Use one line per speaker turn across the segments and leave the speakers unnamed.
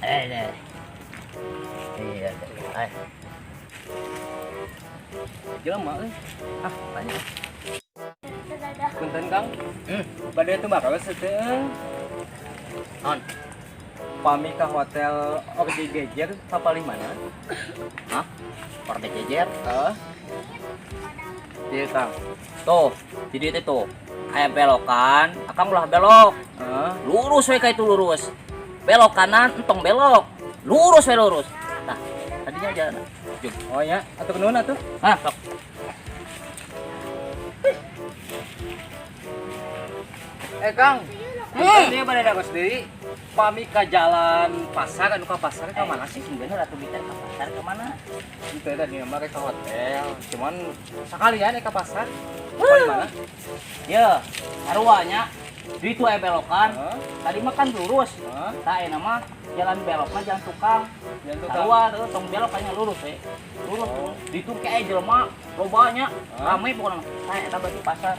Eh, deh. Iya, eh.
Jelema euy.
Ah, tanya.
Punten, Kang. Bade tumaros teh.
Non.
Pami ka hotel Ordi Gejer paling mana?
Hah? Ordi Gejer?
Heeh. Iya, Kang.
Tuh, di dieu teh tuh. Aya belokan, akang ulah belok.
Heeh.
Lurus we ka itu lurus. Belok kanan, entong belok. Lurus we lurus. Nah, tadinya jalan. Jug.
Oh ya, atuh nuhun atuh.
Ah, sok.
Eh, Kang. Ini bade naros deui. Pami ka jalan pasar anu ka pasar ka mana sih?
Sing bener atuh bita ka pasar ka mana?
Itu tadi mah ka hotel. Cuman sekalian ka pasar. Paling mana?
Ya, sarua nya. Di itu aya belokan.
Heeh.
Tadi mah kan lurus.
Heeh.
Tah ayeuna mah jalan belokna jalan tukang.
Jalan tukang.
Sarua tuh tong belok kayaknya lurus we. Lurus.
Oh.
Di itu kayak jelema loba nya.
Hah?
Rame pokoknya mah. Tah eta berarti pasar.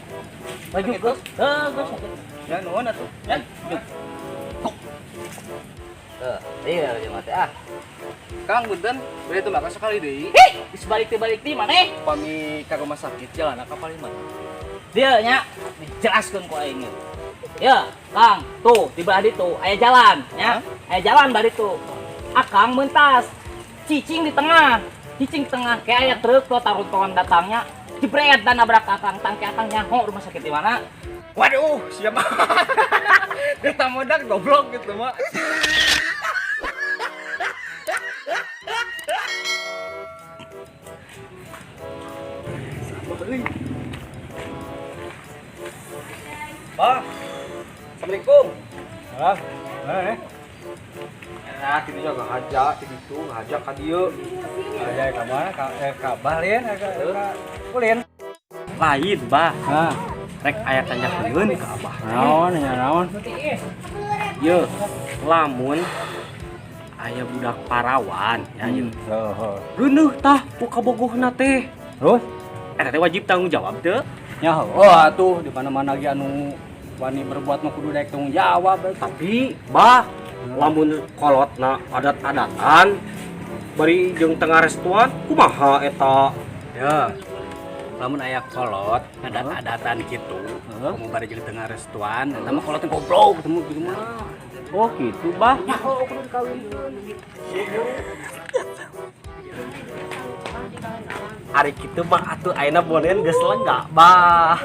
Baju
Gitu?
geus. Heuh, geus sakitu.
Ya nuhun atuh.
Ya, juk. Tuh, iya jelema teh ah.
Kang punten, bade tumaros sekali deui.
Hih, geus balik teh balik di maneh.
Pami ka rumah sakit jalan ka paling mana?
Dia nya dijelaskeun ku aing ieu. Ya, Kang, tuh di belah ditu aya jalan nya. Aya jalan belah ditu. Akang mentas. Cicing di tengah. Cicing di tengah kayak aya truk tuh taruntongan datangnya. Jebret dan nabrak akang, tangke akang nyaho rumah sakit di mana?
Waduh, siapa? Kita modal goblok gitu mah. Bah, assalamualaikum.
Ah, eh. Nah, kitu juga ngahaja, kitu ngahaja ka dieu. Ngahaja ka mana? Ka ka Bah lin, ka ka ulin.
Lain, Bah.
Nah,
Rek aya tanyakeun ka Abah.
naon nya naon?
Ye, lamun aya budak parawan ya ye.
Heeh.
Reuneuh tah ku kabogohna teh.
Terus
Eta teh wajib tanggung jawab teu?
nya oh atuh di mana-mana ge anu wani berbuat mah kudu daek tanggung jawab atuh.
Tapi, Bah, lamun kolotna adat-adatan bari jeung tengah restuan kumaha eta?
Ya. Lamun aya kolot adat-adatan kitu,
Heeh.
komo bari jeung teu ngarestuan, eta mah kolotnya goblok ketemu gitu mah.
Oh gitu, Bah.
Nyaho kudu dikawinkeun.
Ari kitu mah atuh ayeuna bonen geus lega, Bah.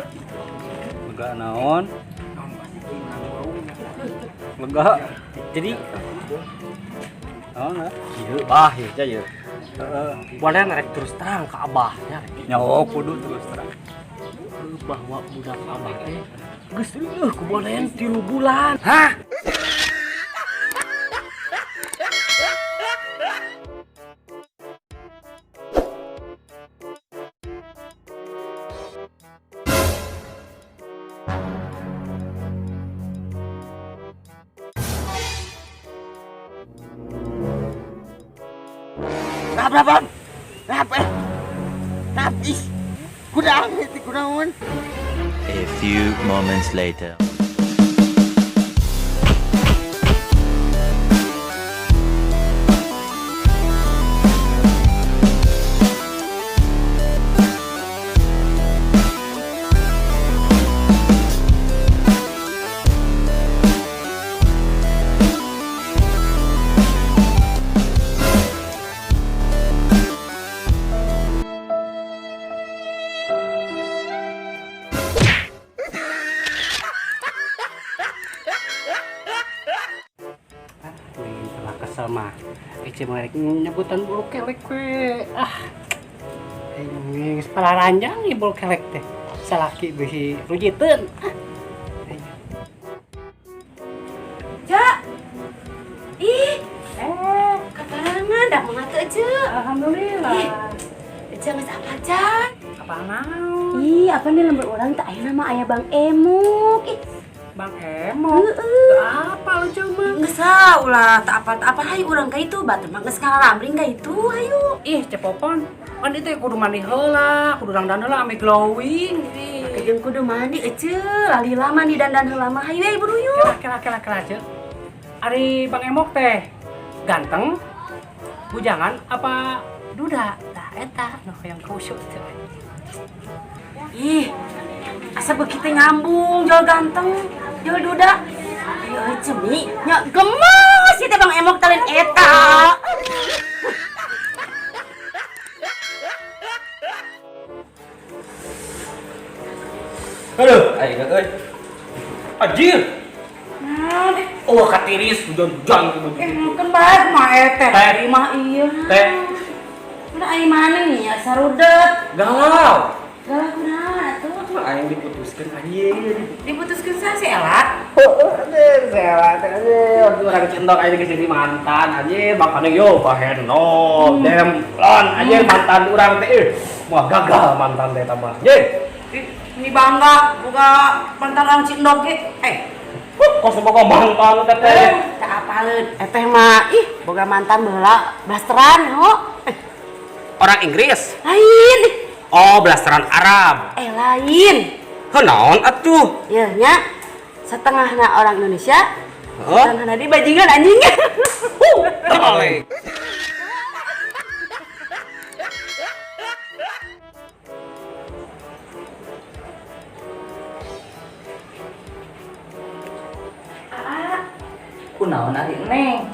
Lega naon? Lega.
Jadi
Naon ah?
kieu Bah, ieu nya ieu.
Heeh.
Bonen rek terus terang ka Abah nya.
Nya oh kudu terus terang.
Bahwa budak Abah teh geus rieuh ku bonen 3 bulan.
Hah?
Nap, nap, nap, eh. Nap, ih. Kurang, itu kurang.
A few moments later.
Nih, telah kesel mah. Ece mah rek nyebutan bulu kelek we. Ah. Ini geus palaranjang ieu bulu kelek teh. Salaki beuhi rujiteun. Ah.
Cak. Ih, kaparangan dah mangga teu, Cek.
Alhamdulillah.
Ih, Cek geus apa, Cak?
Apa naon?
Ih, apa nih lembur orang tak aya nama aya Bang Emuk. Ih,
Bang Emok.
heeh.
Apa lu cuma?
Geus lah, ulah tak apa tak apa hayu urang ka itu batur mah geus ngalaramring ka itu hayu.
Ih, cepopon. Kan itu kudu mandi heula, kudu dangdan heula ame glowing. Ih.
Kejeung kudu mandi ece, lalila mandi dandan heula mah hayu we buru yuk.
Kela kela kela kela, Cek. Ari Bang Emok teh Ganteng, bujangan apa duda? Tah eta nu hayang khusyuk teh.
Ih, asa begitu nyambung, jual ganteng, jual duda. Ayo cemi, nya gemes ieu teh Bang Emok talin eta.
Aduh, aing euy. Anjir.
Nah,
Oh, katiris hujan-hujan kudu.
Mungkin bae mah teh.
Teh.
Mah iya.
Teh.
Mana aing mana nih ya sarudet.
Galau.
Galau kunaon atuh?
Aing diputuskeun anjir.
Diputuskeun saha si Ela?
Heeh, anjir, saya teh anjir, waktu orang cendok aja geus jadi mantan anjir, makanya yo baheno, demplon anjir mantan urang teh ih, wah gagal mantan teh tambah. Anjir.
Ih, ini bangga boga mantan orang Cindok ge.
Kok semoga mantan teh teh.
Tak apaleun. Eteh mah ih boga mantan baheula blasteran ho.
Orang Inggris.
Lain.
Oh, blasteran Arab.
Lain.
Heuh naon atuh?
Ieu nya setengahna orang Indonesia,
Heuh?
setengahna di bajingan anjing.
Terbalik.
Kunaon ari Neng?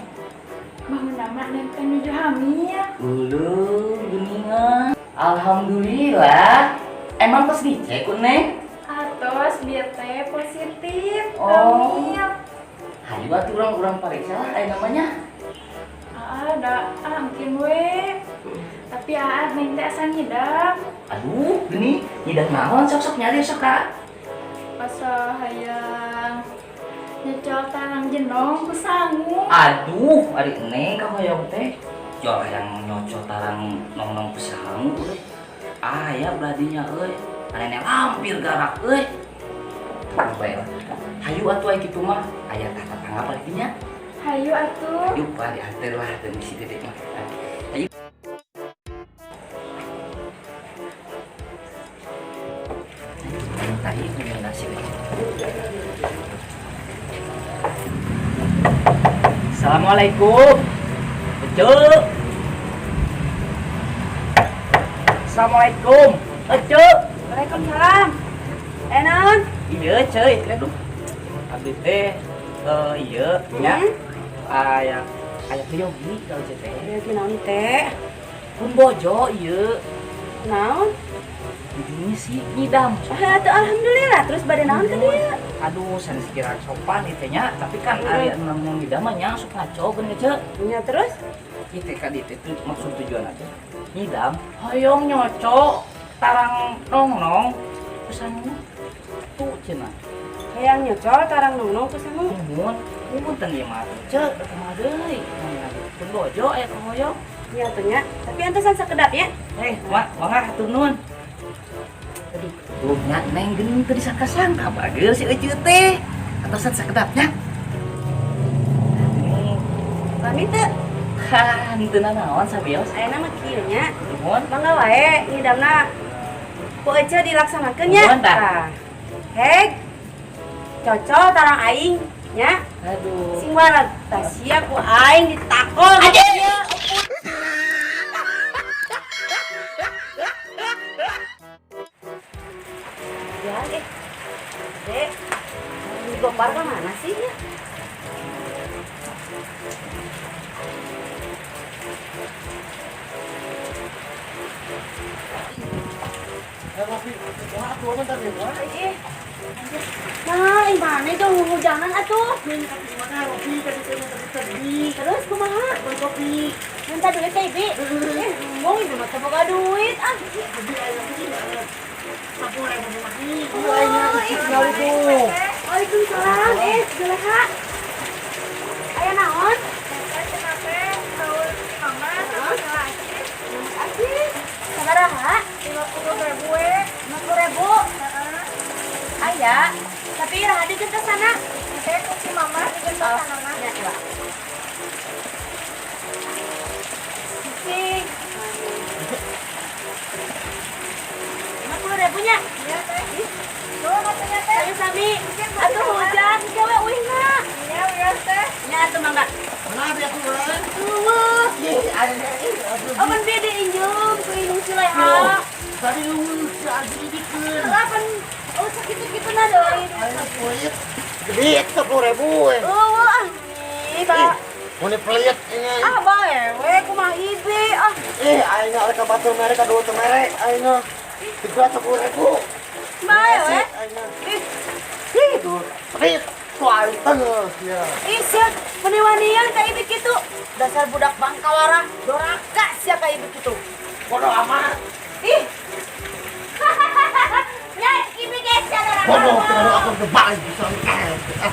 Bangun nama Neng teh nuju hamil.
Uluh, geuningan. Alhamdulillah. Emang tos dicek ku Neng?
Atos bieu teh positif
Oh.
hamil.
Hayu atuh urang-urang pariksa lah aya namanya.
Aa da mungkin we. Tapi aa Neng teh asa ngidam.
Aduh, gini ngidam naon sok-sok nyari sok ka.
Asa hayang nyecol tarang jenong ku sangu.
Aduh, ari Neng ka hoyong teh. Jual hayang nyocol tarang nong-nong ku sangu euy. Aya beladinya euy. Aneh lampir garak euy. Bae lah. Hayu atuh aya kitu mah, aya tah tetangga palingnya.
Hayu atuh.
Hayu pak diantar lah dan si dedek mah. Hayu. Tadi minum nasi. Assalamualaikum. Ece. Assalamualaikum. Ece.
Waalaikumsalam. Naon?
Iya, ce, itu tuh. Abdi teh iya nya. Aya aya yogi kalau ce teh.
Yogi naon teh?
Pun bojo ieu.
Naon?
Ujungnya sih ngidam.
Ah, atuh alhamdulillah. Terus bade naon ka dieu?
Aduh, sanes kira sopan ieu teh nya, tapi kan ari anu namanya ngidam mah nya sok ngaco kan ce.
Nya terus?
Ieu teh ka dieu teh maksud tujuan teh ngidam hoyong nyocok tarang nong-nong pesan tuh cenah.
Hayang nyocol tarang nong-nong ku sangu.
Nuhun, nuhun teh ieu mah ce, kumaha deui? Pun bojo aya ka hoyong.
Nya atuh nya, tapi antosan sakedap nya.
Mak, mangga hatur nuhun. Aduh, tuh nya Neng geuning teu disangka-sangka bager si Ece teh. Antosan sakedap nya.
Pami teu?
Hah, henteu nanaon sabios.
Ayeuna mah kieu nya.
Nuhun.
Mangga wae ngidamna ku Ece dilaksanakeun nya.
Nuhun tah.
Tah. Heg. Cocol tarang aing nya.
Aduh.
Sing wareg tah sia ku aing ditakol.
Anjir.
Ya, Dek, ini gopar ke mana sih ya? Nah, ini mana jauh hujanan atuh? Terus kumaha? Kopi. Minta duit teh, Bi. Embung ibu mah teu boga duit ah. Waalaikumsalam. Juleha. Aya naon? Sabaraha?
50.000 we.
50.000. Aya, tapi iraha di sana.
Teh ku si mama di sana mah.
Ya, coba. Cing. 50.000 nya?
Iya teh. Nuhun atuh nya teh.
Sami-sami. Atuh hujan gawe uihna.
Iya, wios teh.
Nya atuh mangga.
Mana dia tuh eh?
Eueuh.
Ih, ada ih, aduh.
Apan bede injem ku indung silai ah.
Tadi lu si Aji dikeun.
Apan oh sakitu-kitu na deui.
Ayo pelit. Gede 10.000 eh.
Eueuh ah. Ih, ba.
Mun pelit ini.
Ah, bae we kumaha ibe ah.
Eh, aing arek ka batur mere ka dua teu mere aing. Tiga 10.000.
Bae we.
Aing.
Ih,
Ih, tuh. Pelit. Tuh aing tengah ya.
ih sia meniwanian ka ibe kitu. Dasar budak bangkawara, doraka sia ka ibe kitu.
Bodoh amat.
Ih. Ya, ibe ge sia doraka.
Bodoh, kalau aku kebalik bisa. Ah.